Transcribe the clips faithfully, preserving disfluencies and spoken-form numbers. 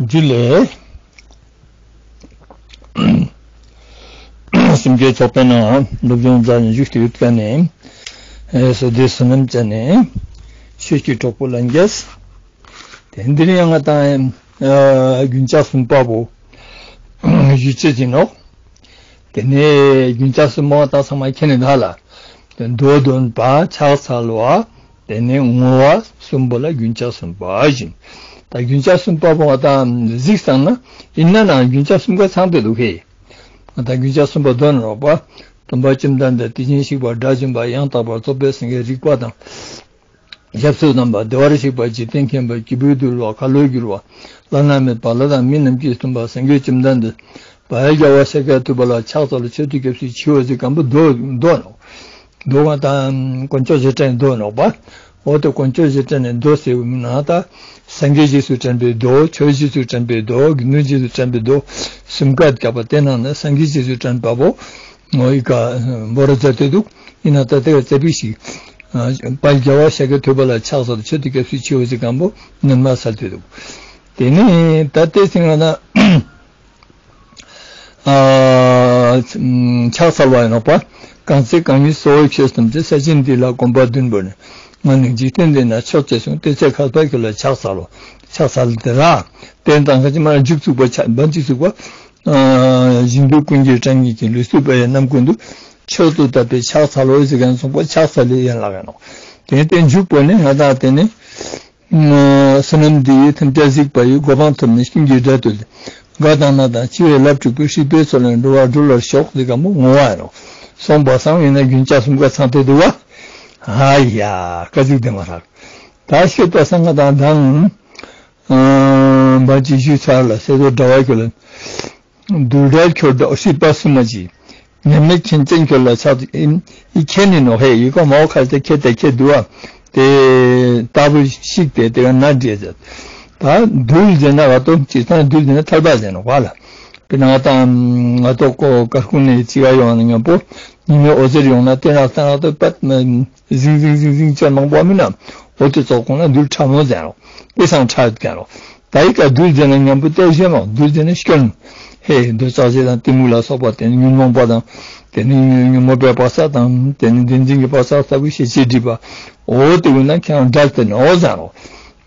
ཇུ་ལེ། སེམས་བསྐྱེད་ཚོགས་པའི་ནང་སློབ་སྦྱོང་མཛད་ནས་བཞུགས་ཏེ་ཡོད་མཁན་ནི་ཨེ་སོ་དེ་བསོད་ནམས་ཅན་ནི་ཆོས་ཀྱི་གྲོགས་པོ་ལྷན་རྒྱས། དེ་འདིར་ཡང་ང་དང་ཨ་རྒྱུན་ཆགས་གསུམ་པ་བོ་ཞུ་ཅེས་ཡིན་ནོག། དེ་ནས་རྒྱུན་ཆགས་གསུམ་པོ་ང་དང་ཚང་མ་མཁྱེན་ནི་ད་ལ། མདོ་འདོན་པ་ཕྱག་འཚལ་བ། དེ་ནས་བསྔོ་བ་གསུམ་པོ་ལ་རྒྱུན་ཆགས་གསུམ་པ་ཡིན། ད་རྒྱུན་ཆགས་གསུམ་པ་བོ་ང་དང་གཟིགས་སང་ན་ཡིན་ན་ན་རྒྱུན་ཆགས་གསུམ་ཀ་ཚང་སྟེ་འདུག་ཧེ། ང་དང་རྒྱུན་ཆགས་གསུམ་པ་འདོན་རོགས་པ། སྟོན་པ་བཅོམ་ལྡན་འདས་དེ་བཞིན་གཤེགས་པ་དགྲ་བཅོམ་པ་ཡང་དག་པར་རྫོགས་པའི་སངས་རྒྱས་རིག་པ་དང་། ཞབས་སུ་བསྣམས་པ། བདེ་བར་གཤེགས་པ། འཇིག་རྟེན་མཁྱེན་པ། སྐྱེས་བུ་འདུལ་བ། ཁ་ལོ་སྒྱུར་བ། བླ་ན་མེད་པ། ལྷ་དང་མི་རྣམས་ཀྱི་སྟོན་པ་སངས་རྒྱས་བཅོམ་ལྡན་འདས། བག་ཡོད་རྒྱལ་བ་ཤཱཀྱ་ཐུབ་པ་ལ་ཕྱག་འཚལ་ལོ། མཆོད་དོ་སྐྱབས་སུ་མཆིའོ་ཟེར་མཁན་པོ་མདོ་མདོ་ནོག། མདོ་ང་དང་དཀོན་མཆོག་རྗེས་དྲན་མདོ་ནོག་པ། འོ་དེ་དཀོན་མཆོག་རྗེས་དྲན་ནི་མདོ་ཟེར་བའི་ནང་ད་སངས་རྒྱས་རྗེས་སུ་དྲན་པའི་མདོ། ཆོས་རྗེས་སུ་དྲན་པའི་མདོ། དགེ་འདུན་རྗེས་སུ་དྲན་པའི་མདོ། གསུམ་ཀ་རྒྱབ་པ་དེ་ནང་ནས་སངས་རྒྱས་རྗེས་སུ་དྲན་པ་བོ། ངོ་ཡི་ཀ་བོ་ར་མཛད་དེ་འདུག། ཡིན་ན་ད་དེ་བ་ཙ་པིག་ཞིག་ཨ་དཔལ་རྒྱལ་བ་ཤཱཀྱ་ཐུབ་པ་ལ་ཕྱག་འཚལ་ལོ། མཆོད་དོ་སྐྱབས་སུ་མཆིའོ་ཟེར་མཁན་པོ་ནན་མ་སལ་ཏེ་འདུག། དེ་ནས་ད་དེ་སྟིང་ལ་ན་ཨ་ཕྱག་འཚལ་བ་ཡིན་ནོག་པ། གང་ཚེ་གང་ཉིད་གཙོ་བོ་ཁྱོད་བསྟེན་ཏེ། ས་ཆེན་འདི་ལ་གོམ་པ་བདུན་བོར་ནས། ང་ནི་འཇིག་རྟེན་འདི་ན་མཆོག་ཅེས་གསུངས། དེ་ཚེ་མཁས་པ་ཁྱོད་ལ་ཕྱག་འཚལ་ལོ། ཕྱག་འཚལ་ཏེ་ར། དེ་དང་ཁ་ཅིག་མ་མཇུག་ཚུགས་པ་ཆ་བན་ཅིག་ཚུགས་པ། ཨ་བཞིན་དུ་ཀུན་གྱི་གྲངས་ངེས་ཀྱི། ལུས་སྲིད་པ་ཡི་རྣམ་ཀུན་ཏུ། མཆོག་ཏུ་དད་པས་ཕྱག་འཚལ་ལོ་ཟེར་མཁན་གསུངས་པ་ཕྱག་འཚལ་ལེ་ཡན་ལག་ཡིན་ནོག། དེ་དེ་མཇུག་པོ་ནི་ང་དང་དེ་ནི་ཨ་བསོད་ནམས་འདི་ཡིས་ཐམས་ཅད་གཟིགས་པ་ཡི། གོ་འཕང་ཐོབ་ནས་ཀུན་གྱི་དགྲ་བཏུལ་ཏེ། དགའ་དང་ན་དང་འཆི་བའི་རླབས་འཁྲུགས་པའི། སྲིད་པའི་མཚོ་ལས་འགྲོ་བ་སྒྲོལ་བར་ཤོག་ཟེར་མཁན་པོ་བསྔོ་བ་ཡིན་ནོག། སོང་པ་སང་ཡིན་ན་རྒྱུན་ཆགས་གསུམ་ཀ་ཚང་སྟེ་འདུག་པ། ཨ་ཡ་ཀ་ཟུག་དེ་མ་རག། ད་ཤོད་པ་སང་ང་དང་དང་། ཨ་བ་ཅི་ཞུ་ཚར་ལ་སེ་དོ་འདྲ་བ་ཁྱོད་ལ། རྡུལ་བྲལ་ཁྱོད་འདྲ་སྲིད་པ་གསུམ་མ་ཅི། མཉམ་མེད་མཁྱེན་ཅན་ཁྱོད་ལ་ཕྱག་ཨིན་ཨི་མཁྱེན་ནི་ནོག་ཧེ། ཡི་གོ་མའོ་ཁ་ཏེ་ཁྱེད་དེ་ཁྱེད་འདུག་པ། དེ་ལྟ་བུ་ཞིག་སྟེ་དེ་ག་ན་འདྲེས་ཟེར། ད་རྡུལ་ཟེར་ན་ག་ཏོ་ཅི་ཚང་རྡུལ་ཟེར་ན་ཐལ་བ་ཟེར་ནོག་པ་ལ། དཔེར་ན་ང་དང་ང་ཏོ་ཀོ་ཀར་ཀུན་ནི་ཅི་ག་ཡོང་ན་མཉམ་པོ་ཉི་མའི་འོད་ཟེར་ཡོང་ན་དེ་ན་ལྟ་ན་ཏོ་པད་མ་ཟིང་ཟིང་ཟིང་ཟིང་ཅོ་མང་པོ་མིན་ན། འོ་དེ་ཙོགས་ཁོང་ན་རྡུལ་ཕྲ་མོ་ཟེར་རོ། དེ་སང་ཕྲ་ཡོད་ཀྱང་རོ། ད་ཡི་ག་རྡུལ་ཟེར་ན་མཉམ་པོ་དེ་བཞིན་རོ། རྡུལ་ཟེར་ན་སྐྱོན། ཧེ་འདོད་ཆགས་ཞེ་སྡང་གཏི་མུག་ལ་སོགས་པ་དེ་ནི་ཉོན་མོངས་པ་དང་། དེ་ནི་ཉོན་མོངས་པའི་བག་ཆགས་དང་། དེ་ནི་བདེན་འཛིན་གྱི་བག་ཆགས་ལྟ་བུ་ཤེས་བྱའི་སྒྲིབ་པ། འོ་དེ་ཀུན་ན་ཁྱེད་རང་བྲལ་ཏེ་ནོག་ཟེར་རོ།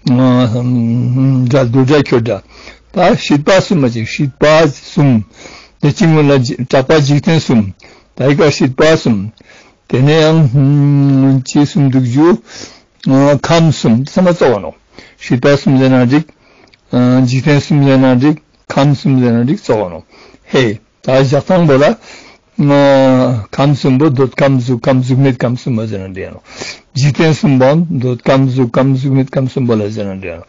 འདྲ་རྡུལ་བྲལ་ཁྱོད་འདྲ། ད་སྲིད་པ་གསུམ་མ་ཅིག་སྲིད་པ་གསུམ། དེ་གཅིག་ཀུན་ལ་གྲགས་པ་འཇིག་རྟེན་གསུམ། ད་ཡི་ག་སྲིད་པ་གསུམ། དེ་ནས་ཡང་ཅི་གསུམ་འདུག་ཞུ། ཨ་ཁམས་གསུམ་ཚང་མ་གཙོ་བོ་ནོག། སྲིད་པ་གསུམ་ཟེར་ན་འགྲིག། ཨ་འཇིག་རྟེན་གསུམ་ཟེར་ན་འགྲིག། ཁམས་གསུམ་ཟེར་ན་འགྲིག་གཙོ་བོ་ནོག། ཧེ། ད་ཞག་ཚང་པོ་ལ། ཨ་ཁམས་གསུམ་པོ་འདོད་ཁམས་གཟུགས་ཁམས་གཟུགས་མེད་ཁམས་གསུམ་པོ་ཟེར་ན་འགྲིག་ནོག། འཇིག་རྟེན་གསུམ་པོ་འདོད་ཁམས་གཟུགས་ཁམས་གཟུགས་མེད་ཁམས་གསུམ་པོ་ལ་ཟེར་ན་འགྲིག་ནོག།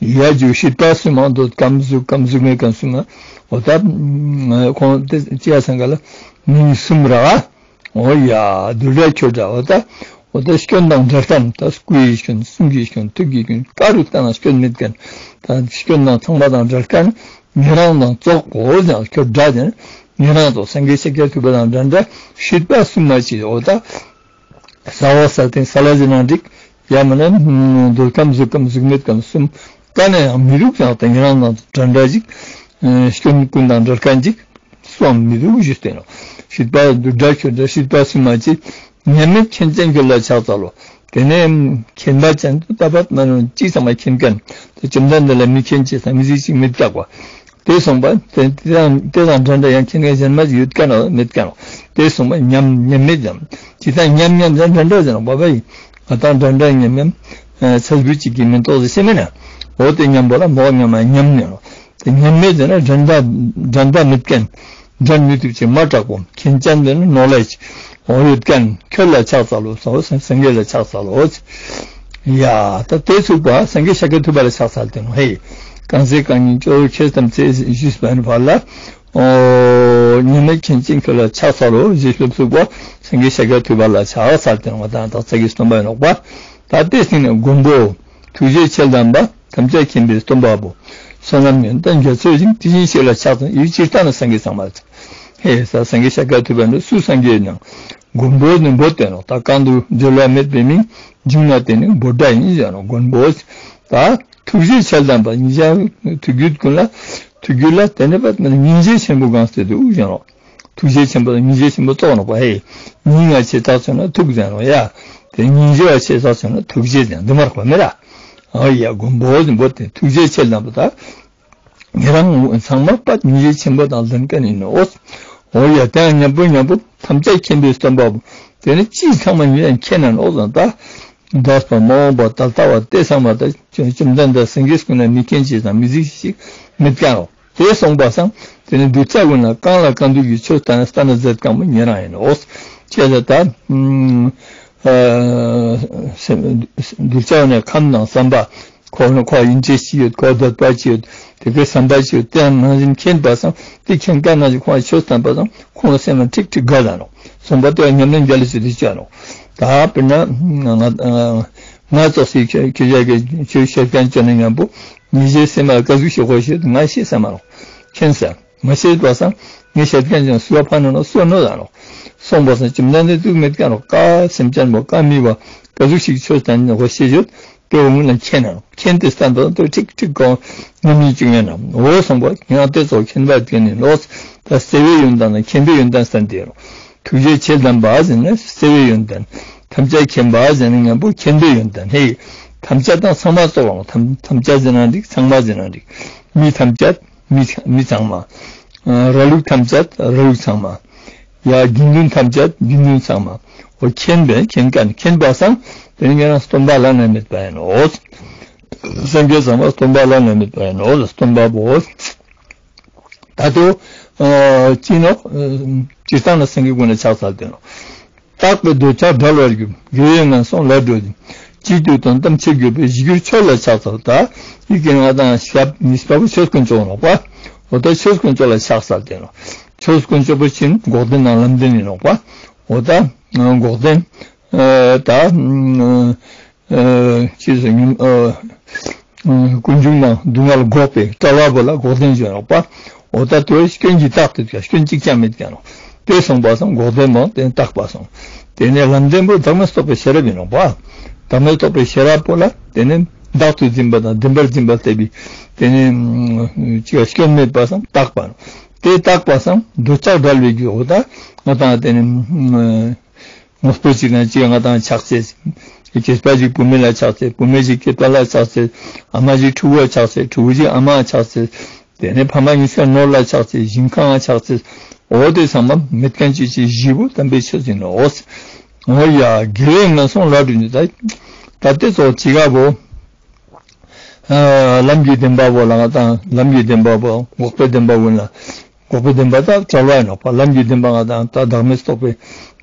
ཡ་ཇུ་སྲིད་པ་གསུམ་པོ་འདོད་ཁམས་གཟུགས་ཁམས་གཟུགས་མེད་ཁམས་གསུམ་པོ། འོ་ད་ཁོང་དེ་ཅི་ཡ་སང་ག་ལ་མིང་གསུམ་ར། འོ་ཡ་རྡུལ་བྲལ་ཁྱོད་འདྲ། འོ་ད་འོ་ད་སྐྱོན་དང་བྲལ་མཁན། ད་སྐུ་ཡི་སྐྱོན། གསུང་གི་སྐྱོན། ཐུགས་ཀྱི་སྐྱོན། ག་རུ་བལྟས་ན་སྐྱོན་མེད་མཁན། ད་སྐྱོན་དང་ཚང་མ་དང་བྲལ་མཁན། ཉན་རང་དང་ཙོགས་པོ་ཟེར་ཁྱོད་འདྲ་ཟེར། ཉན་རང་ཙོགས་སངས་རྒྱས་ཤཱཀྱ་ཐུབ་པ་དང་འདྲ་འདྲ། སྲིད་པ་གསུམ་མ་ཅི། འོ་ད་ཟ་བ་ཟ་སྟེ་ས་ལ་ཟེར་ན་འགྲིག། ཡང་མིན་ན་འདོད་ཁམས་གཟུགས་ཁམས་གཟུགས་མེད་ཁམས་གསུམ་ག་ནས་ཡང་མི་རུག་ཀྱང་ད་ཉན་རང་དང་འདྲ་འདྲ་ཅིག། སྐྱོན་ཀུན་དང་བྲལ་མཁན་ཅིག་སུའང་མི་རུག་ཞུས་ཏེ་ནོག། སྲིད་པ་རྡུལ་བྲལ་ཁྱོད་འདྲ། སྲིད་པ་གསུམ་མ་ཅི། མཉམ་མེད་མཁྱེན་ཅན་ཁྱོད་ལ་ཕྱག་འཚལ་ལོ། དེ་ནས་མཁྱེན་པ་ཅན་དུ་ད་པད་མ་ནོ་ཅི་ཚང་མ་མཁྱེན་མཁན། དེ་བཅོམ་ལྡན་འདས་ལ་མི་མཁྱེན་ཅེས་དང་མི་གཟིགས་ཅེས་མི་རྟག་པ། དེ་གསུངས་པ། དེ་དེ་དང་དེ་དང་འདྲ་འདྲ་ཡང་མཁྱེན་མཁན་གཞན་མ་ཞིག་ཡོད་ཀ་ནོག་མེད་ཀ་ནོག། དེ་གསུངས་པ་མཉམ་མཉམ་མེད་ཀྱང་། ཅི་ལྟར་མཉམ་མཉམ་ཟེར་འདྲ་འདྲ་ཟེར་ནོག་པ་པ་ཡིན། ང་དང་འདྲ་འདྲ་མཉམ་མཉམ། ཚ་བུ་གཅིག་གི་མིང་ཏོག་ཟེར་ཤེས་མེད་ན། འོ་དེ་མཉམ་པོ་ལ་མོག་མཉམ་མ་མཉམ་ནི་ནོག། དེ་མཉམ་མེད་ཟེར་ན་འགྲན་ཟླ་འགྲན་ཟླ་མེད་མཁན། འགྲན་མི་ཐུབ་ཅེས་མ་དྲག་པོ། མཁྱེན་ཅན་ཟེར་ན་ནོ་ལེཇ། འོ་ཡོད་མཁན་ཁྱོད་ལ་ཕྱག་འཚལ་ལོ། སངས་རྒྱས་ལ་ཕྱག་འཚལ་ལོ། ཡ་ད་དེ་ཚུགས་པ་སངས་རྒྱས་ཤཱཀྱ་ཐུབ་པ་ལ་ཕྱག་འཚལ་ཏེ་ནོག་ཧེ། གང་ཚེ་གང་ཉིད་སྐྱོབ་ཁྱེད་བསྟེན་ཏེ་ཞུས་པའི་བར་ལ། འོ་མཉམ་མེད་མཁྱེན་ཅན་ཁྱོད་ལ་ཕྱག་འཚལ་ལོ་ཞེས་ལུགས་ཚུགས་པ་སངས་རྒྱས་ཤཱཀྱ་ཐུབ་པ་ལ་ཕྱག་འཚལ་ཏེ་ནོག་པ། ད་དག་ཚ་གི་སྟོན་པ་ཡིན་ནོག་པ། ད་དེ་སྟེང་ནས་མགོན་པོ་ཐུགས་རྗེ་ཆེ་དམ་པ། ཐམས་ཅད་མཁྱེན་པའི་སྟོན་པ་པོ། བསོད་ནམས་ཡོན་ཏན་རྒྱ་མཚོའི་ཞིང་། དེ་བཞིན་གཤེགས་ལ་ཕྱག་འཚལ་ཡུལ་སྤྱིར་བཏང་ན་སངས་རྒྱས་ཚང་མ་ལ། ཧེ་ས་སངས་རྒྱས་ཤཱཀྱ་ཐུབ་པ་ནི་སུ་སངས་རྒྱས་ནང་མགོན་པོ་ནི་འབོད་དེ་ནོག། ད་གང་དུ་འབྲལ་བ་མེད་པའི་མིང་། འབྱུང་ན་དེ་ནི་འབོད་སྒྲ་ཡིན་ཟེར་ནོག། མགོན་པོ་ད་ ཐུགས་རྗེ་ཆེ་ལྡན་པ། སྙིང་རྗེ་ཐུགས་རྒྱུད་ཀུན་ལ། ཐུགས་རྒྱུད་ལ་དེ་ནས་པ་སྙིང་རྗེ་ཆེན་པོ་གང་སྟེ་འདུག་ཟེར་ནོག། ཐུགས་རྗེ་ཆེན་པོ་སྙིང་རྗེ་ཆེན་པོ་ཙོགས་ནོག་པ། ཧེ། སྙིང་ང་ཆེ་ཐག་ཆོད་ན་ཐུགས་ཟེར་ནོག་ཡ། དེ་སྙིང་རྗེ་བ་ཆེ་ཐག་ཆོད་ན་ཐུགས་རྗེ་ཟེར་འདི་མ་རག་པ་མེད་ར། ཨོ་ཡ་མགོན་པོ་ཟེར་པོ་དེ་ཐུགས་རྗེ་ཆེ་ལྡན་པ་དང་། ཉེ་རང་ཚང་མ་པ་སྙིང་རྗེ་ཆེན་པོ་དང་ལྡན་མཁན་ཡིན་ནོག། འོ་ཡ་དེ་ཡང་མཉམ་པོ་མཉམ་པོ་ཐམས་ཅད་མཁྱེན་པའི་སྟོན་པ་པོ། དེ་ནི་ཅི་ཚང་མ་ཉེ་རང་མཁྱེན་ན་ནོག་ཟེར་ན་ད། འདས་པ་མ་འོངས་པ་ད་ལྟ་བ་དེ་ཚང་མ་ད་བཅོམ་ལྡན་འདས་སངས་རྒྱས་ཀུན་ལ་མི་མཁྱེན་ཅིག་དང་མི་གཟིགས་ཤིག་མེད་ཀྱང་རོ། དེ་སོང་པ་སང་དེ་ནི་གདུལ་བྱ་ཀུན་ལ་གང་ལ་གང་འདུལ་གྱི་ཆོས་བསྟན་བསྟན་ན་མཛད་མཁན་པོ་ཉེ་རང་ཡིན་ནོག། ཅེས་ད་ཨ་གདུལ་བྱ་ནི་ཁམས་དང་བསམ་པ། ཁོ་ཁོ་ཡིན་ཅེས་ཅི་ཡོད། ཁོ་འདོད་པ་ཅི་ཡོད། དེ་ཀའི་བསམ་པ་ཅི་ཡོད། དེ་ནང་བཞིན་མཁྱེན་པ་སང་དེ་མཁྱེན་མཁན་ནང་བཞིན་ཁོང་ལ་ཆོས་བསྟན་པ་སང་ཁོང་ལ་སེམས་ལ་ཁྲིག་ཁྲིག་དགའ་ལ་ནོག། སོང་པ་དེ་ཉམས་ལེན་རྒྱལ་ལ་ཅི་དེ་བྱ་ནོག། ད་དཔེར་ན་ང་ང་ཙོགས་སི་ཁྱོད་ཁྱོད་ཅག་གི་ཆོས་བཤད་མཁན་ཅོ་ན་མཉམ་པོ་ཉེ་རང་སེམས་ལ་ཀ་ཟུག་ཤིག་ཧོ་ཤེས་ང་ཤེས་ས་མ་ནོག། མཁྱེན་ས། མ་ཤེས་པ་སང་ངས་བཤད་མཁན་ཅང་སུ་བ་ཕ་ནོ་ནོ་སུ་ནོ་ཟ་ནོག། སོང་པ་སང་བཅོམ་ལྡན་འདས་དུག་མེད་ཀྱང་རོག་ཀ་སེམས་ཅན་པོ་ཀ་མི་བ་ཀ་ཟུག་ཤིག་ཆོས་བསྟན་ནོ་ཤེས་ཡོད། དེ་འོ་ངུ་ན་མཁྱེན་ན་མཁྱེན་ཏེ་བསྟན་པ་དང་དེ་ཁྲིག་ཁྲིག་གོ་ངམ་ཉིད་ཅིག་ཡོད་ན་འོ་སོང་པ་ཡང་དེ་ཚོ་མཁྱེན་པ་དེ་ནི་ལོག་ད་བརྩེ་བའི་ཡོན་ཏན་དང་མཁྱེན་པའི་ཡོན་ཏན་བསྟན་ཏེ་རོག། ཐུགས་རྗེ་ཆེ་ལྡན་པ་ཟེར་ན་བརྩེ་བའི་ཡོན་ཏན། ཐམས་ཅད་མཁྱེན་པ་ཟེར་ན་མཉམ་པོ་མཁྱེན་པའི་ཡོན་ཏན་ཧེ། ཐམས་ཅད་དང་ཚང་མ་ཙོགས་རང་ཐམས་ཐམས་ཅད་ཟེར་ན་འགྲིག་ཚང་མ་ཟེར་ན་འགྲིག། མི་ཐམས་ཅད། མི་མི་ཚང་མ། ཨ་ར་ལུག་ཐམས་ཅད་ར་ལུག་ཚང་མ། ཡ་དགེ་འདུན་ཐམས་ཅད་དགེ་འདུན་ཚང་མ། འོ་མཁྱེན་པས་མཁྱེན་མཁན་མཁྱེན་པ་སང་དེ་ནི་ང་རང་སྟོན་པ་བླ་ན་མེད་པ་ཡིན་ནོག། སངས་རྒྱས་ཚང་མ་སྟོན་པ་བླ་ན་མེད་པ་ཡིན་ནོག། སྟོན་པ་པོ། ད་དུ་ཨ་ཅི་ནོག། ཨ་སྤྱིར་བཏང་ན་སེང་གེ་ཀུན་ལ་ཕྱག་འཚལ་ཏེ་ནོག། རྟག་པའི་འདོད་ཆགས་བྲལ་བར་འགྱུར། དགེ་བའི་ངན་སོང་ལས་སྒྲོལ་ཞིང་། གཅིག་ཏུ་དོན་དམ་ཆེ་གྱུར་པའི། གཞིར་གྱུར་ཆོས་ལ་ཕྱག་འཚལ་ལོ། ད་ཡི་གེ་ང་དང་ཞབས་གཉིས་པ་བོ་ཆོས་དཀོན་མཆོག་ནོག་པ། འོ་ད་ཆོས་དཀོན་མཆོག་ལ་ཕྱག་འཚལ་ཏེ་ནོག། ཆོས་དཀོན་མཆོག་པོ་ཅི་ཡིན་འགོག་བདེན་དང་ལམ་བདེན་ཡིན་ནོག་པ། འོ་ད་འགོག་བདེན་ཨ་ད་ཨ་ཅི་ཟེར་ཉམས་ཨ་ཀུན་འབྱུང་དང་སྡུག་བསྔལ་འགོག་པའི་བྲལ་བ་པོ་ལ་འགོག་བདེན་ཟེར་ནོག་པ། འོ་ད་དེ་སྐྱོན་གྱིས་བཏགས་ཏེ་ཀྱང་སྐྱོན་གཅིག་ཀྱང་མེད་ཀྱང་ནོག། དེ་སོང་པ་སང་འགོག་བདེན་མོ་དེ་བཏགས་པ་སོང་། དེ་ནས་ལམ་བདེན་པོ་བདག་མེད་རྟོགས་པའི་ཤེས་རབ་ཡིན་ནོག་པ། བདག་མེད་རྟོགས་པའི་ཤེས་རབ་པོ་ལ་དེ་ནས་བདག་ཏུ་འཛིན་པ་དང་བདེན་པར་འཛིན་པ་སྟེ་བི་དེ་ནས་ཅི་ཡ་སྐྱོན་མེད་པ་སང་བཏགས་པ་ནོག། དེ་བཏགས་པ་སང་འདོད་ཆགས་བྲལ་བའི་རྒྱུ་འོ་ད་ང་དང་དེ་ནས་དངོས་པོ་ཅིག་དང་ཅིག་ང་དང་ཆགས་ཚེ། སྐྱེས་པ་ཅིག་བུད་མེད་ལ་ཆགས་ཚེ། བུད་མེད་ཅིག་སྐྱེས་པ་ལ་ཆགས་ཚེ། ཨ་མ་ཅིག་ཕྲུ་གུ་ལ་ཆགས་ཚེ། ཕྲུ་གུ་ཅིག་ཨ་མ་ལ་ཆགས་ཚེ། དེ་ནས་ཕ་མ་གཉིས་ཀ་ནོར་ལ་ཆགས་ཚེ། ཞིང་ཁ་ལ་ཆགས་ཚེ། འོ་དེ་ཚང་མ་མེད་མཁན་ཅིག་ཅིག་བཞི་པོ་དམ་པའི་ཆོས་ཡིན་ནོག། འོ་ཡ་དགེ་བའི་ངན་སོང་ལས་སྒྲོལ་ཞིང་། ད་ད་དེ་ཚོ་ཅི་ག་བོ། ཨ་ལམ་གྱི་བདེན་པ་བོ་ལ་ང་དང་ལམ་གྱི་བདེན་པ་བོ་འགོག་པའི་བདེན་པ་ཀུན་ལ། འགོག་པའི་བདེན་པ་དང་བྲལ་བ་ཡིན་ནོག་པ། ལམ་གྱི་བདེན་པ་ང་དང་ད་བདག་མེད་རྟོགས་པའི་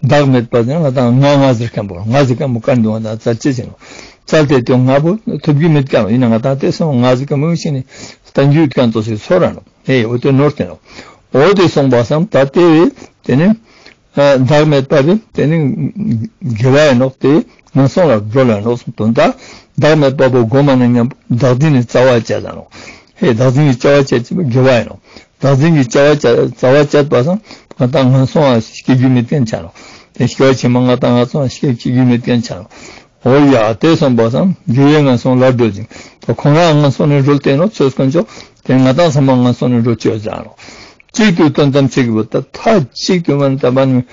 བདག་མེད་པ་དེ་ང་དང་ང་ང་ཟེར་མཁན་པོ་ང་ཟེར་མཁན་པོ་ཀ་འདུག་ང་དང་བཙལ་ཅེས་ཡིན་ནོག། བཙལ་ཏེ་དེ་ང་པོ་ཐོབ་རྒྱུ་མེད་ཀྱང་ཡིན་ན་ང་དང་དེ་སོང་ང་ཟེར་མཁན་པོ་ཤི་ནི་བསྟན་རྒྱུ་ཡོད་མཁན་ཙོགས་ཤིག་ཚོར་ར་ནོག། ཧེ་འོ་དེ་ནོར་ཏེ་ནོག། འོ་དེ་སོང་པ་སང་ད་དེ་བས་དེ་ནི། ཨ་བདག་མེད་པ་དེ་དེ་ནི་དགེ་བ་ཡིན་ནོག། དེ་ངན་སོང་ལ་སྒྲོལ་བ་ཡིན་ནོག་གསུངས་དོན་དག། བདག་མེད་པ་པོ་སྒོམ་ན་མཉམ་པོ་བདག་འཛིན་ནི་རྩ་བ་བཅད་ད་ནོག། ཧེ་བདག་འཛིན་གྱི་རྩ་བ་བཅད་ཅེས་པོ་དགེ་བ་ཡིན་ནོག། བདག་འཛིན་གྱི་རྩ་བ་བཅད་རྩ་བ་བཅད་པ་སང་ང་དང་ངན་སོང་ང་སྐྱེ་རྒྱུ་མེད་མཁན་ཆ་ནོག། དེ་སྐྱེ་བ་ཕྱི་མ་ང་དང་ངན་སོང་ང་སྐྱེ་སྐྱེ་རྒྱུ་མེད་མཁན་ཆ་ནོག། འོ་ཡ་དེ་སོང་པ་སང་དགེ་བའི་ངན་སོང་ལས་སྒྲོལ་ཞིང་། ད་ཁོང་རང་ངན་སོང་ནས་སྒྲོལ་ཏེ་ནོག། ཆོས་དཀོན་མཆོག་དེ་ང་དང་ཚང་མ་ངན་སོང་ནས་སྒྲོལ་ཅེས་ཡོད་ཟེར་ནོག། གཅིག་ཏུ་དོན་དམ་ཆེ་གྱུར་པ་ད་མཐའ་གཅིག་ཏུ་མ་ནི་ད་མ་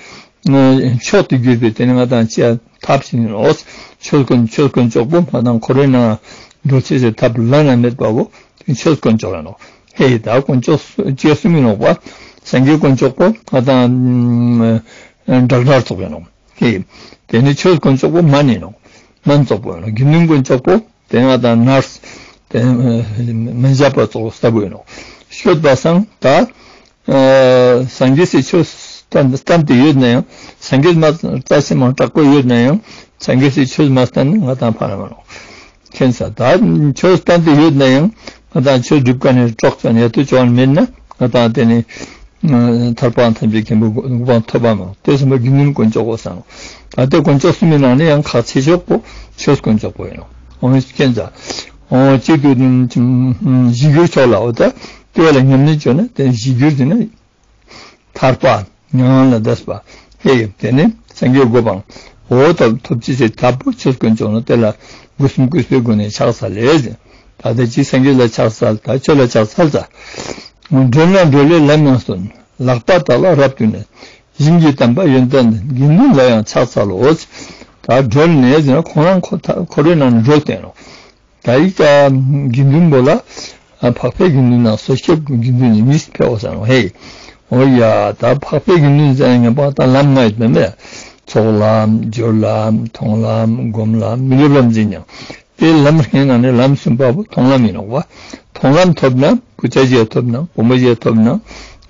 ནི་མཆོག་ཏུ་གྱུར་པའི་དེ་ནི་ང་དང་ཅི་ཡ་ཐབས་ཤིག་ཡིན་ནོག། ཆོས་དཀོན་ཆོས་དཀོན་མཆོག་པོ་ང་དང་འཁོར་བའི་ནང་འགྲོ་ཅེས་སི་ཐབས་བླ་ན་མེད་པ་བོ་དེ་ཆོས་དཀོན་མཆོག་ཡིན་ནོག། ཧེ་ད་དཀོན་མཆོག་ཅི་གསུམ་ཡིན་ནོག་པ། སངས་རྒྱས་དཀོན་མཆོག་པོ་ང་དང་ཨ་ཨ་ཌོག་ཊར་ཙོགས་ཡིན་ནོག། ཧེ། དེ་ནི་ཆོས་དཀོན་མཆོག་པོ་སྨན་ཡིན་ནོག། སྨན་ཙོགས་པོ་ཡིན་ནོག། དགེ་འདུན་དཀོན་མཆོག་པོ་དེ་ང་དང་ནར་སི་དེ་སྨན་ཞབས་པ་ཙོགས་ལྟ་བུ་ཡིན་ནོག། ཤོད་པ་སང་ད་ཨ་སངས་རྒྱས་སི་ཆོས་བསྟན་བསྟན་ཏེ་ཡོད་ན་ཡང་སངས་རྒྱས་མ་རྩ་ཆེན་མང་དྲག་པོ་ཡོད་ན་ཡང་སངས་རྒྱས་སི་ཆོས་མ་བསྟན་ན་ང་དང་ཕན་མ་ནོག། མཁྱེན་ས། ད་ཆོས་བསྟན་ཏེ་ཡོད་ན་ཡང་ང་དང་ཆོས་སྒྲུབ་མཁན་ནི་གྲོགས་ཅན་ཡ་ཏོ་ཅོ་བ་མེད་ན་ང་དང་དེ་ནི་ཐར་པ་ཐམས་ཅད་མཁྱེན་པའི་གོ་འཕང་ཐོབ་པ་མ་དེ་སོང་པ་དགེ་འདུན་དཀོན་མཆོག་པོ་སང་། ད་དེ་དཀོན་མཆོག་གསུམ་མི་ནང་ནས་ཡང་ཁག་ཆེ་ཤོས་པོ་ཆོས་དཀོན་མཆོག་པོ་ཡིན་ནོག། འོ་མཁྱེན་ས། འོ་གཅིག་ཏུ་གཞིར་གྱུར་མཆོག་ལ་འོ་ད་དེ་བ་ལ་ཉམས་ལེན་བྱོས་ན་དེ་གཞིར་གྱུར་དེ་ནི། ཐར་པ་མྱ་ངན་ལས་འདས་པ་ཧེ་ཡོད་དེ་ནི་སངས་རྒྱས་གོ་འཕང་འོ་ཐོབ་ཐོབ་ཅི་ཟེར་ཐབས་པོ་ཆོས་དཀོན་མཆོག་ནོག། དེ་ལ་སྒོ་གསུམ་གུས་པའི་སྒོ་ནས་ཕྱག་འཚལ་ལེ་ཟེར། ད་ལྟ་ཅི་སངས་རྒྱས་ལ་ཕྱག་འཚལ། ད་ཆོས་ལ་ཕྱག་འཚལ་ཙ། གྲོལ་ན་གྲོལ་བའི་ལམ་ཡང་སྟོན། ལག་པ་དག་ལ་རབ་བསྟུན་ནས། ཞིང་གི་དམ་པ་ཡོན་ཏན་ལྡན། དགེ་འདུན་ལ་ཡང་ཕྱག་འཚལ་ལོ། ད་གྲོལ་ནས་ཟེར་ན་ཁོང་རང་འཁོར་འཁོར་བའི་ནང་ནས་གྲོལ་ཏེ་ནོག། ད་ཡིག་ད་དགེ་འདུན་པོ་ལ་ཨ་འཕགས་པའི་དགེ་འདུན་དང་བསོད་སྐྱེས་དགེ་འདུན་ནི་གཉིས་ཕེ་བོ་ས་ནོག། ཧེ། འོ་ཡ། ད་འཕགས་པའི་དགེ་འདུན་ཟེར་ན་ངན་པ་ད་ལམ་ལྔ་ཡོད་པ་མེད། ཚོགས་ལམ། སྦྱོར་ལམ། མཐོང་ལམ། སྒོམ་ལམ། མི་སློབ་ལམ་ཟེར་ཡང་། དེ་ལམ་ལྔའི་ནང་ནས་ལམ་གསུམ་པ་བོ་མཐོང་ལམ་ཡིན་ནོག་པ། མཐོང་ལམ་ཐོབ་ན་སྐུ་ཚེ་ཞིག་ཐོབ་ན། བུ་མོ་ཞིག་ཐོབ་ན།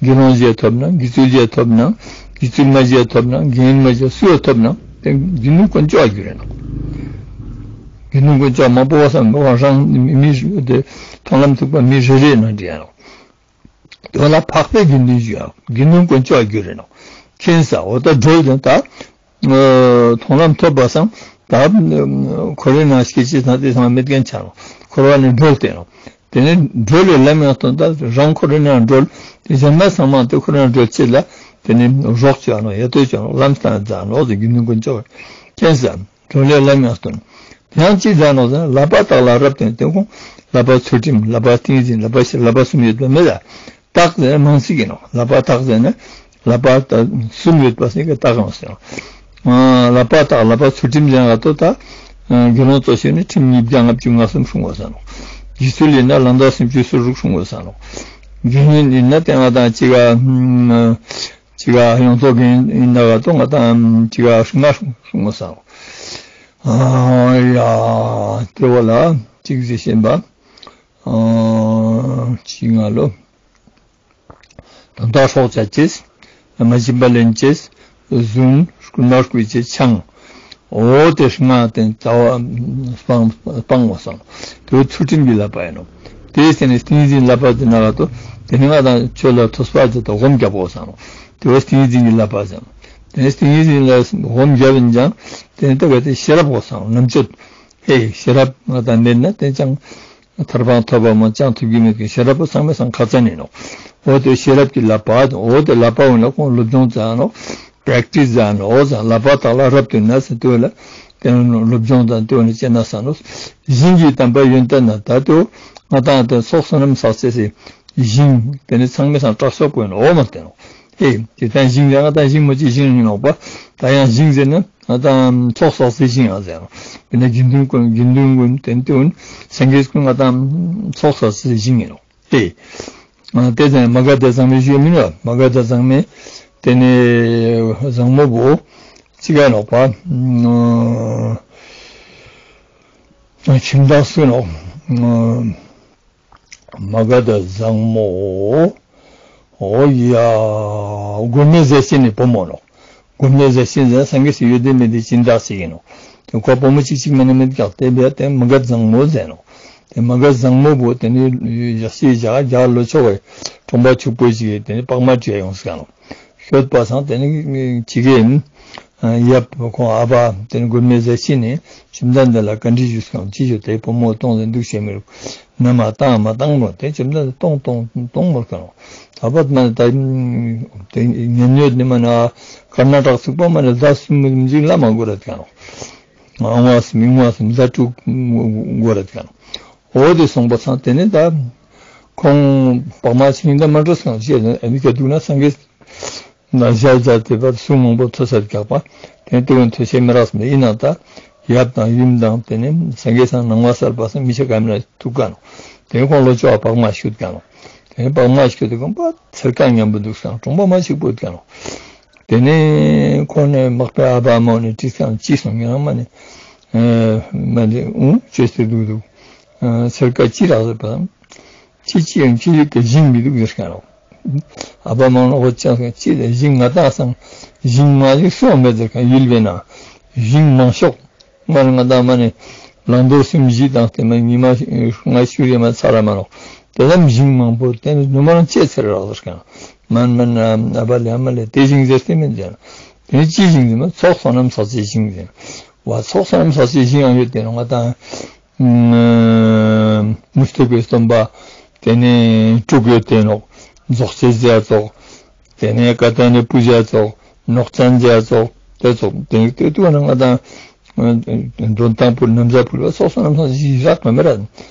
དགེ་སློང་ཞིག་ཐོབ་ན། དགེ་ཚུལ་ཞིག་ཐོབ་ན། དགེ་ཚུལ་མ་ཞིག་ཐོབ་ན། དགེ་འདུན་མ་ཞིག་སུ་ཡང་ཐོབ་ན། དེ་དགེ་འདུན་དཀོན་མཆོག་གྱུར་རེ་ནོག། དགེ་འདུན་དཀོན་མཆོག་མང་པོ་བ་སམ་བ་རང་མི་དེ་མཐོང་ལམ་ཐོབ་པ་མི་རེ་རེ་ནང་འདྲ་ཡིན་ནོག། དེ་བ་ལ་འཕགས་པའི་དགེ་འདུན་ཞུ་ཡང་དགེ་འདུན་དཀོན་མཆོག་གྱུར་རེ་ནོག། མཁྱེན་ས། འོ་ད་གྲོལ་དོན་ད། མཐོང་ལམ་ཐོབ་པ་སང་ད་འཁོར་བའི་ནང་སྐྱེ་ཅེས་དང་དེ་ཚང་མ་མེད་མཁན་ཆ་ནོག། འཁོར་བ་ནས་གྲོལ་ཏེ་ནོག། དེ་ནས་གྲོལ་བའི་ལམ་ཡང་སྟོན། ད་རང་འཁོར་བའི་ནང་གྲོལ་ཏེ་གཞན་མ་ཚང་མ་དེ་འཁོར་བའི་ནང་གྲོལ་ཅེས་ལ་དེ་ནས་རོགས་བྱ་ནོག། ཡ་ཏོ་བྱ་ནོག། ལམ་སྟན་མཛད་ནོག་ཟེར་དགེ་འདུན་དཀོན་མཆོག་མཁྱེན་ས། གྲོལ་བའི་ལམ་ཡང་སྟོན། དེ་ཡང་ཅི་མཛད་ནོག་ཟེར་ན་ལག་པ་དག་ལ་རབ་བསྟུན། དེ་ཁོང་ལག་པ་ཚུལ་ཁྲིམས། ལག་པ་ཏིང་འཛིན། ལག་པ་ཤེས་རབ། ལག་པ་གསུམ་ཡོད་པ་མེད་ལ། དག་ཟེར་མང་ཚིག་ཡིན་ནོག། ལག་པ་དག་ཟེར་ན་ལག་པ་ད་གསུམ་ཡོད་པ་ཟེར་གི་དག་ཡོང་ཟེར་ནོག། ལག་པ་དག་ལག་པ་ཚུལ་ཁྲིམས་ཟེར་ན་ད་དགེ་སློང་གཙོ་ཆེ་ནི་ཁྲིམས་ཉིས་བརྒྱ་ལྔ་བཅུ་ང་གསུམ་སྲུང་དགོས་ས་ནོག། དགེ་ཚུལ་ཡིན་ན་ལང་ཀ་སུམ་ཅུ་སོ་དྲུག་སྲུང་དགོས་ས་ནོག། དགེ་བསྙེན་ཡིན་ན་དེ་ང་དང་ཅི་ག་ཅི་ག་ཡོངས་རྫོགས་དགེ་བསྙེན་ཡིན་ན་ག་ཏོ་ང་དང་ཅི་ག་ལྔ་སྲུང་དགོས་ས་ནོག། ཨ་ཡ། དེ་བ་ལ་ཅིག་ཟེར་ཤེས་པ། ཨ་ཅི་ང་ལོ། དོན་དག་སྲོག་བཅད་ཅེས། མ་བྱིན་པ་ལེན་ཅེས། རྫུན། རྐུན་མ་རྐུ་ཅེས་ཆང་། འོ་དེ་ལྔ་དེ་རྩ་བ་སྤང་སྤང་བ་སང་། དེ་བོ་ཚུལ་ཁྲིམས་ཀྱི་བསླབ་པ་ཡིན་ནོག། དེ་ནས་ཏིང་འཛིན་བསླབ་པ་དེ་ན་ག་ཏོ་དེ་ནི་ང་དང་ཆོས་ལ་ཐོས་པ་དེ་དང་སྒོམ་རྒྱབ་དགོས་ས་ནོག། དེ་བོ་ཏིང་འཛིན་གྱི་བསླབ་པ་ཟེར་ནོག། དེ་ནས་ཏིང་འཛིན་ལ་སྒོམ་རྒྱབ་ཡིན་ཀྱང་དེ་ནས་ད་ག་དེ་ཤེས་རབ་དགོས་ས་ནོག། རྣམ་དཔྱོད། ཧེ། ཤེས་རབ་ང་དང་མེད་ན་དེ་ཅང་ཐར་པ་ཐོབ་པ་མ་ཅང་ཐུབ་ཀྱི་མེད་ཀྱི། ཤེས་རབ་པོ་ཚང་མའི་སང་ཁ་ཚན་ཡིན་ནོག། འོ་དེ་ཤེས་རབ་ཀྱི་བསླབ་པ། འོ་དེ་བསླབ་པ་འོ་ན་ཁོང་སློབ་སྦྱོང་མཛད་ནོག། པྲེག་ཊིས་མཛད་ནོག། འོ་ཟ་ལག་པ་དག་ལ་རབ་བསྟུན་ནས་ཟེར་དུས་ལ་དེ་སློབ་སྦྱོང་དང་དེ་འོ་ན་བྱེད་ན་ས་ནོག། ཞིང་གི་དམ་པ་ཡོན་ཏན་ལྡན། ད་དེ་ང་དང་དེ་ཚོགས་བསོད་ནམས་བསགས་ཅེས་སི་ཞིང་དེ་ནི་ཚང་མའི་སང་དྲག་ཤོས་པོ་ཡིན་ནོག། འོ་མ་བསྟན་ནོག། ཧེ། དེ་ད་ཞིང་ཟེར་ང་དང་ཞིང་མ་ཅི་ཞིང་ཡིན་ནོག་པ། ད་ཡང་ཞིང་ཟེར་ན་ང་དང་ཚོགས་བསགས་སའི་ཞིང་ཡང་ཟེར་ནོག། དེ་ནས་དགེ་འདུན་ཀུན་དགེ་འདུན་ཀུན་དེ་ནི་དེ་ཀུན་སངས་རྒྱས་ཀུན་ང་དང་ཚོགས་བསགས་སའི་ཞིང་ཡིན་ནོག། ཧེ། དེ་ཟེར་ན་མ་ག་དྷ་བཟང་མོའི་ཞུ་མིན་ནོག། མ་ག་དྷ་བཟང་མོའི་དེ་ནི་བཟང་མོ་བོ་ཅི་ག་ནོག་པ། ཁྱིམ་བདག་སུ་ནོག། མ་ག་དྷ་བཟང་མོ། འོ་ཡ། མགོན་མེད་ཟས་སྦྱིན་ནི་བུ་མོ་ནོག། མགོན་མེད་ཟས་སྦྱིན་ཟེར་ན་སངས་རྒྱས་སི་ཡོད་དེ་མེད་དེ་སྦྱིན་བདག་ཅིག་ཡིན་ནོག། དེ་ཁོ་བུ་མོ་གཅིག་གཅིག་མ་ནེ་མེད་ཀྱག། དེ་བས་དེ་མ་ག་དྷ་བཟང་མོ་ཟེར་ནོག། དེ་མ་ག་དྷ་བཟང་མོ་བོ་དེ་ནི་ཡ་ཤི་ཡ་རྒྱ་ལོ་ཆོག་གི་གྲོང་པ་ཕྱུག་པོ་ཞིག་གི་དེ་ནི་པགས་མ་སྤྲད་ཡོང་ཟེར་ནོག། ཤོད་པ་སང་དེ་ནི་ཅི་གེ་ཡབ་ཁོང་ཨ་ཕ་དེ་ནི་མགོན་མེད་ཟས་སྦྱིན་ནི་ཁྱིམ་བདག་འདི་ལ་བཀའ་འདྲི་ཞུས་སོང་། ཅི་ཞུ། དེ་བུ་མོ་གཏོང་ཟེར་འདུག་ཤེས་མི་རུག། ན་མ་བཏང་མ་བཏང་མོ་དེ་ཁྱིམ་བདག་གཏོང་གཏོང་གཏོང་མོ་ཀ་ནོག། ད་བར་མ་ནི་ད་དེ་ཉན་ཡོད་ནི་མ་ན་ཀར་ན་ཊག་ཚུགས་པ་མ་ནི་ཟླ་གསུམ་མི་འཛིན་ལ་མ་འགོར་ར་ཀ་ནོག། ཨང་བ་སུམ་ཨིང་བ་སུམ་ཟླ་དྲུག་འགོར་ར་ཀ་ནོག། འོ་དེ་སོང་པ་སང་དེ་ནི་ད་ཁོང་པགས་མ་ཆིང་ད་མ་འགྲོ་སང་ཞེས་ཨ་ནི་ཀ་འདུག་ན་སངས་རྒྱས་ན་ཞལ་མཇལ་ཏེ་བར་གསུང་མང་པོ་ཐོས་སར་བཀག་པ། དེ་ནི་དེ་ཀུན་ཐོས་ཤེས་མི་རག་སོང་ཡིན་ན་ད་ཡབ་དང་ཡུམ་དང་དེ་ནི་སངས་རྒྱས་སང་ནང་བ་སལ་པ་སང་མི་ཆ་ག་མི་ན་ཐུག་ཀ་ནོག། དེ་ནི་ཁོང་ལོ་ཅོག་པགས་མ་ཤུད་ཀ་ནོག། དེ་ནི་པགས་མ་ཤུད་དེ་ཀུན་པ་ཚེར་ཀ་མཉམ་པོ་འདུག་སང་གྲོང་པ་མ་ཆིག་པོ་ཡོད་ཀ་ནོག། དེ་ནི་ཁོང་ནི་མག་པའི་ཨ་ཕ་མོ་ནི་དྲིས་ཀ་ནོག། ཅི་སོང་ངེ་རང་མ་ནི་མ་ནི་འུ་ཅོས་ཏེ་འདུག་འདུག། ཚེར་ཀ་ཅི་རག་ཟེར་པ་སང་། ཅི་ཅི་ཡང་ཅི་ཡོད་ཀྱི་ཞིང་མི་འདུག་ཟེར་ཀ་ནོག། ཨ་ཕ་མང་ནོག་ཅང་ཅི་ལ་ཞིང་ང་དང་སང་ཞིང་མ་ཞིག་སོང་མེད་ཟེར་ཀ་ཡུལ་བས་ན་ཞིང་མང་ཤོག་མ་ནི་ང་དང་མ་ནི་ལང་དོ་སུམ་བཞི་དང་དེ་མ་ཉི་མ་ལྔ་བཅུ་རེ་མ་ཚར་ར་མ་ནོག། དེ་ཙམ་ཞིང་མང་པོ་དེ་ནི་ནུ་མ་རང་ཅི་ཚེར་རག་ཟེར་ཀ་ནོག། མན་མན་ཨ་ཕ་ལེ་ཨ་མ་ལེ་དེ་ཞིང་ཟེར་ཏེ་མིན་ཟེར། དེ་ནི་ཅི་ཞིང་ཟེར་མ་ཚོགས་བསོད་ནམས་བསགས་ཅེས་ཞིང་ཟེར། བ་ཚོགས་བསོད་ནམས་བསགས་ཅེས་ཞིང་ཡང་ཡོད་དེ་ནོག་ང་དང་། མུ་སྟེགས་པའི་སྟོན་པ། དེ་ནས་དྲུག་ཡོད་དེ་ནོག། རྫོགས་བྱེད་རྫོགས། དེ་ནས་ཀ་ཏན་ནི་པུ་ཇ་རྫོགས། ནོག་ཅན་རྫོགས། དེ་རྫོགས་དེ་དེ་དུ་ན་ང་དང་། འདོན་ཐང་ཕུལ་ན་བཟའ་ཕུལ་བ་ཚོགས་བསོད་ནམས་བསགས་ཅེས་ཞིང་རག་མ་མེད་ར།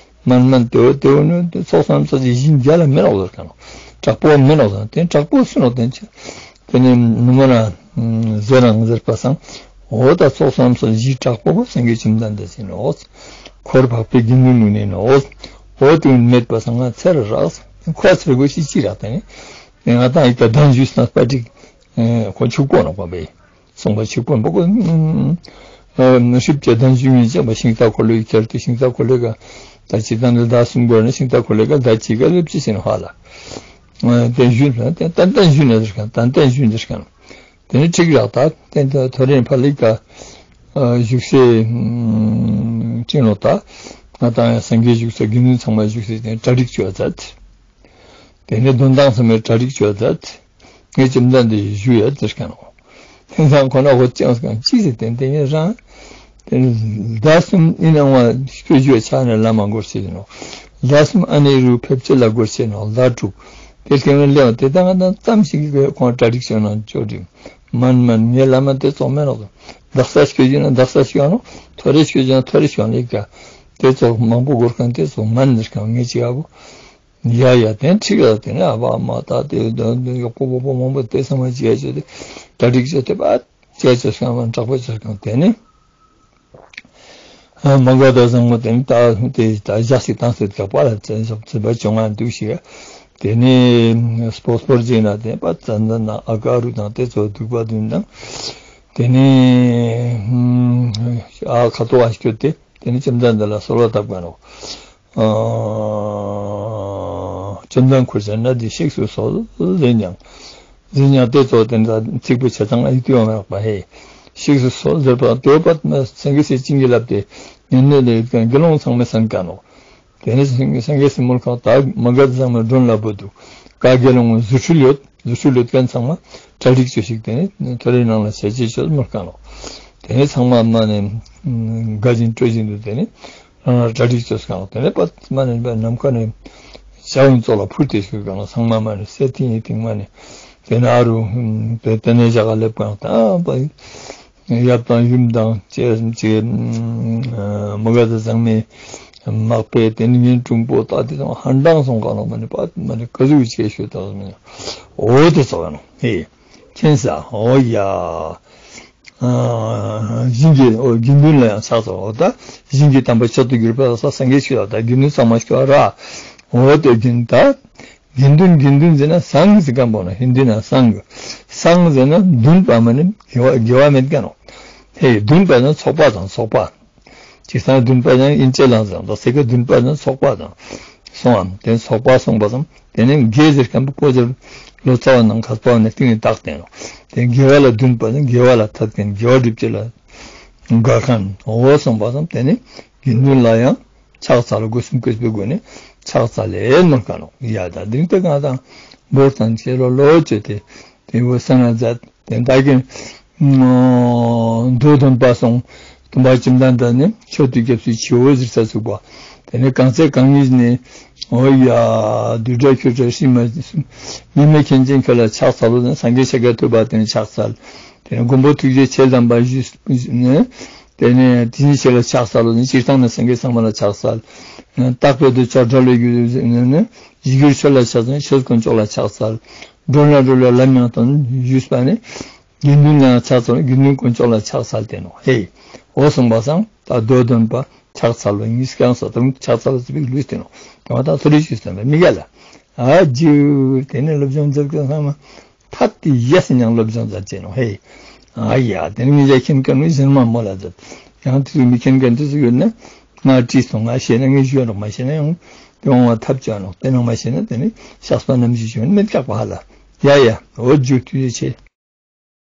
མན་མན་ཏེ་བོ་ཏེ་བོ་ནི་ཚོགས་སམ་ཚོགས་ཀྱི་ཞིང་རྒྱ་ལ་མེ་ནོག་ཟེར་ཁན་ནོག། དྲག་པོ་མེ་ནོག་ཟེར་ཏེ་དྲག་པོ་སུ་ནོག་ཏེ་ནི་ཏེ་ནི་ནུ་མ་ན་ཟེར་རང་ཟེར་པ་སང་འོ་ད་ཚོགས་སམ་ཚོགས་ཞིང་དྲག་པོ་བོ་སངས་རྒྱས་བཅོམ་ལྡན་འདས་སི་ནོག། འཁོར་འཕགས་པའི་དགེ་འདུན་ནི་ནོག། འོ་ཏེ་མེད་པ་སང་ང་ཚེ་རུ་རག་ཁོ་ཚེ་རུ་གོ་ཤི་ཅི་རག་ཏེ་ནི་ང་དང་ཡི་ད་གདན་ཞུས་ན་པ་ཏིག་ཁོ་ཆུག་པོ་ནོག་པ་བེ། སོང་པ་ཆིག་པོ་འབོ་གོ། ཧྲིབ་ཀྱི་གདན་ཞུ་ངེས་ཅན་པ་ཤིང་རྟ་འཁོར་ལོའི་ཁྱེར་ཏེ་ཤིང་རྟ་འཁོར་ལོའི་ཀ་ད་ཅི་དང་ནི་ཟླ་གསུམ་འགོར་ནས་ཤིང་རྟ་འཁོར་ལོའི་ཀ་ཟླ་གཅིག་ག་སླེབས་ཅི་ཟེར་ནོག་ཧ་ལ། གདན་ཞུ་ན་ཏན་ཏན་ཞུ་ན་ཟེར་ཁན་ཏན་ཏན་ཞུ་ན་ཟེར་ཁན། ཏེ་ནི་ཁྲིག་རག་ད་ཏན་ཏན་ཐོ་རེ་ཕ་ལི་ཀ་བཞུགས་སའི་ཅི་ནོག་ད་ང་དང་ཡང་སངས་རྒྱས་བཞུགས་ས་དགེ་འདུན་ཚང་མ་བཞུགས་སའི་ཏེ་གྲ་སྒྲིག་བཅོ་ཛད། ཏེ་ནི་དོན་དང་ཚང་མའི་གྲ་སྒྲིག་བཅོ་ཛད། ངས་བཅོམ་ལྡན་འདས་ཞུ་ཡ་ཟེར་ཁན་ནོག། ཏེ་ཚང་ཁོ་ན་ཧོ་ཅང་སྐང་ཅི་ཟེར་ཏེ་ཏེ་ངས་རང་ཏེ་ཟླ་གསུམ་ཨིན་ནའང་སྐྱོད་ཞུ་ཆ་ནས་བླ་མ་སྐོར་ཤེས་ནོག། ཟླ་གསུམ་ཨ་ནེ་རུ་ཕེབས་ཆེད་ལ་སྐོར་ཤེས་ནོག། ཟླ་དྲུག་ཏེ་ལྟེ་བ་ལེ་བ་ཏེ་ད་ང་དང་ཙམ་ཞིག་གི་ཁོང་གྲ་སྒྲིག་བཅོ་ན་ཅོ་སྒྲིག་མན་མན་ངའི་བླ་མ་ཏེ་ཙོགས་མེ་ནོག། དག་ས་སྐྱོད་ཞུ་ན་དག་ས་སྐྱོད་ནོག། ཐོ་རེ་སྐྱོད་ཞུ་ན་ཐོ་རེ་སྐྱོད་ནོག་ཀ། ཏེ་ཙོགས་མང་པོ་སྐོར་ཁན་ཏེ་ཙོགས་མན་ཟེར་ཁན་ངས་ཅི་ཡ་བོ། ཡ་ཡ་ཏེ་ཁྲིག་ལ་ཏེ་ནི་ཨ་བ་མ་ད་ཏེ་ཡོག་པོ་བོ་པོ་མང་པོ་ཏེ་ཚང་མ་ཅི་ཡ་ཅོ་ཏེ་གྲ་སྒྲིག་བཅོ་ཏེ་པ་ཅི་ཡ་ཅོ་སྐང་བ་དྲག་པོ་ཅོ་སྐང་ཏེ་ནི་མ་ག་དྷ་བཟང་མོ་ཏེ་ནི་ད་ཏེ་ད་ཞག་ཅིག་བཏང་སྟེ་དགག་པ་ལ་ཚན་ཞག་ཚན་པ་བཅོ་ལྔ་འདུག་ཞིག་ཏེ་ནི་སྤོ་སྤོར་ཅིག་ན་ཏེ་པ་ཙན་ཙན་ན་ཨ་ཀ་རུ་དང་ཏེ་ཚོ་འདུག་པ་དུན་དང་ཏེ་ནི་ཨ་ཁ་ཏོ་ཨ་སྐྱོད་དེ། ཏེ་ནི་བཅོམ་ལྡན་འདས་ལ་གསོལ་བ་བཏབ་ཀ་ནོག། ཨ་བཅོམ་ལྡན་འཁོར་བཅས་གནས་འདིར་གཤེགས་སུ་གསོལ་ཟེར་ཡང་། ཟེར་ཡང་ཏེ་ཙོགས་ཏེ་ཚིག་པོ་ཆ་ཚང་ཨི་ཏུ་ཡོང་མེད་པ་ཧེ། གཤེགས་སུ་གསོལ་ཟེར་པ་ཏེ་བོ་པ་སངས་རྒྱས་སི་བྱིན་གྱིས་བརླབས་ཏེ་ཉན་ནས་ལས་དགེ་སློང་ཚང་མས་གསན་ཀ་ནོག། ཏེ་ནི་སངས་རྒྱས་སི་མོལ་ཁན་ད་མ་ག་དྷ་བཟང་མོའི་མགྲོན་ལ་བོ་དུག་ཀ་དགེ་སློང་རྫུ་འཕྲུལ་ཡོད། རྫུ་འཕྲུལ་ཡོད་ཁན་ཚང་མ་གྲ་སྒྲིག་བཅོ་ཤིག་ཏེ་ནི་ཐོ་རེ་ནང་ལ་ཆ་ཅེས་ཅོ་མོལ་ཀ་ནོག། ཏེ་ནི་ཚང་མ་མ་ནེ་དགའ་བཞིན་སྤྲོ་བཞིན་དུ་ཏེ་ནི་རང་རང་གྲ་སྒྲིག་བཅོ་ཀ་ནོག། ཏེ་ནི་པ་མ་ནེ་ནམ་མཁའ་ནེ་ཞལ་འོང་ཙོགས་ལ་འཕུར་ཏེ་ཞུགས་ཀ་ནོག། ཚང་མ་མ་ནེ་སེ་ཏིང་ཡེ་ཏིང་མ་ནེ་ཏེ་ནི་ཨ་རུ་ཏེ་ནི་ཞག་ག་ལེབ་ཀ་ནོག་ད་པ། ཡབ་དང་ཡུམ་དང་ཅེ་ཅེ་མ་ག་དྷ་བཟང་མོའི་མག་པའི་ཏེ་ནི་ཉིན་དྲུང་པོ་ད་ཏེ་དང་ཧན་ཏང་སོང་ཀ་ནོག་མ་ནེ་པ་མ་ནེ་ཀ་ཟུག་ཅེས་ཞུ་ད་མ་ནེ་འོ་ཏེ་ཙོགས་ནོག་ཧེ། ཁྱེད་ས་འོ་ཡ། ཨ་ཞིང་གི་འོ་དགེ་འདུན་ལ་ཡང་ཕྱག་འཚལ་ལོ། ད་ཞིང་གི་དམ་པ་མཆོག་ཏུ་གྱུར་པ་ལ་སོགས་སངས་རྒྱས་ཆོས་ལ་ད་དགེ་འདུན་ཚང་མ་སྐྱོ་ར། འོ་ཏེ་དགེ་འདུན་ད་དགེ་འདུན་དགེ་འདུན་ཟེར་ན་སངས་ཟེར་ཁན་པོ་ནོག། ཧིན་དི་ན་སངས། སངས་ཟེར་ན་འདུན་པ་མ་ནེ་དགེ་བ་དགེ་བ་མེད་ཁན་ནོག། ཧེ་འདུན་པ་ན་ཚོགས་པ་དང་ཚོགས་པ། ཅིག་སང་འདུན་པ་ན་ཨིན་ཅེ་ལང་ཟེར་ད་སེ་ཀ་འདུན་པ་ན་ཚོགས་པ་དང་། སོང་ཨམ་ཏེ་ཚོགས་པ་སོང་པ་སམ་ཏེ་ནི་དགེ་ཟེར་ཁན་པོ་ཀོ་ཅོ་ལོ་ཙཱ་བ་ནང་ཁ་པ་ནེ་ཏིང་ངེ་བཏགས་ཏེ་ནོག། ཏེ་དགེ་བ་ལ་འདུན་པ་ན་དགེ་བ་ལ་ཐད་ཁན་དགེ་བ་སྒྲུབ་ཅེས་ལ་དགའ་ཁན་འོ་སོང་པ་སམ་ཏེ་ནི་དགེ་འདུན་ལ་ཡང་ཕྱག་འཚལ་ལོ། སྒོ་གསུམ་གུས་པའི་སྒོ་ནས་ཕྱག་འཚལ་ལེ་མོལ་ཀ་ནོག། ཡ་ད་དིང་ཏེ་གང་དང་བོར་དང་ཆེ་ལོ་ལོ་ཅེ་ཏེ་ཏེ་བོ་ས་ན་ཛད་ཏེ་ད་གི་མདོ་སྡོམ་པ་སོང་། སྟོན་པ་བཅོམ་ལྡན་འདས་ནི་མཆོད་དོ་སྐྱབས་སུ་མཆིའོ་ཟེར་ས་ཚུགས་པ། ཏེ་ནི་གང་ཚེ་གང་ཉིད་ནས་འོ་ཡ་བདུད་དགྲ་ཁྱོད་དགྲ་ཤི་མ་མི་མེད་མཁན་ཆེན་ཁྱོད་ལ་ཕྱག་འཚལ་ལོ་ཟེར་ན་སངས་རྒྱས་ཤཱཀྱ་ཐུབ་པ་ཏེ་ནི་ཕྱག་འཚལ། ཏེ་ནི་མགོན་པོ་ཐུགས་རྗེ་ཆེ་དམ་པ་ཞུས་ནས། ཏེ་ནེ་དེ་ཉིད་ཆོས་ལ་ཕྱག་འཚལ་ལོ་ནི་སྤྱིར་བཏང་ནི་སངས་རྒྱས་ཚང་མ་ལ་ཕྱག་འཚལ། རྟག་པའི་འདོད་ཆགས་སྒྲོལ་བའི་རྒྱུ་ནི་ཞི་རྒྱུར་ཆོས་ལ་ཕྱག་འཚལ་ཆོས་དཀོན་མཆོག་ལ་ཕྱག་འཚལ། སྒྲོལ་ལ་སྒྲོལ་བའི་ལམ་ཡང་དོན་ཞུས་པ་ནི་དགེ་འདུན་ལ་ཕྱག་འཚལ་དགེ་འདུན་དཀོན་མཆོག་ལ་ཕྱག་འཚལ་ཏེ་ནོག། ཧེ། འོ་གསུངས་པ་སང་ད་མདོ་སྡོམ་པ་ཕྱག་འཚལ་བ་ཉིས་ཀྱང་སོ་དང་ཕྱག་འཚལ་བ་ཚིག་པའི་ལུས་ཏེ་ནོག། དང་བ་དང་ཚོ་རིག་ཞུས་ཏེ་ནོག་མི་རྒྱ་ལ། ཨ་ཇུ་ཏེ་ནེ་སློབ་སྦྱོང་མཛད་མཁན་ཚང་མ། ཐད་ཏེ་ཡ་སི་ཉང་སློབ་སྦྱོང་མཛད་ཅེས་ནོག་ཧེ། ཨ་ཡ་ཏེ་ནི་ངེད་ཅག་མཁྱེན་མཁན་ནི་གཞན་མ་མོལ་ལ་མཛད། ཡང་ཏེ་ཚོ་མི་མཁྱེན་མཁན་ཏེ་ཚོ་ཡོད་ན་ང་དྲིས་སོང་ང་ཤེས་ན་ངས་ཞུ་ཡ་ནོག་མ་ཤེས་ན་ཡང་ཏེ་འོང་བ་ཐབས་ཅོ་ནོག། ཏེ་ནང་མ་ཤེས་ན་ཏེ་ནི་བཤགས་པ་རྣམ་བཞི་ཅོ་ནི་མེད་ཀྱག་པ་ཧ་ལ། ཡ་ཡ་འོ་ཇུ་ཐུགས་རྗེ་ཆེ།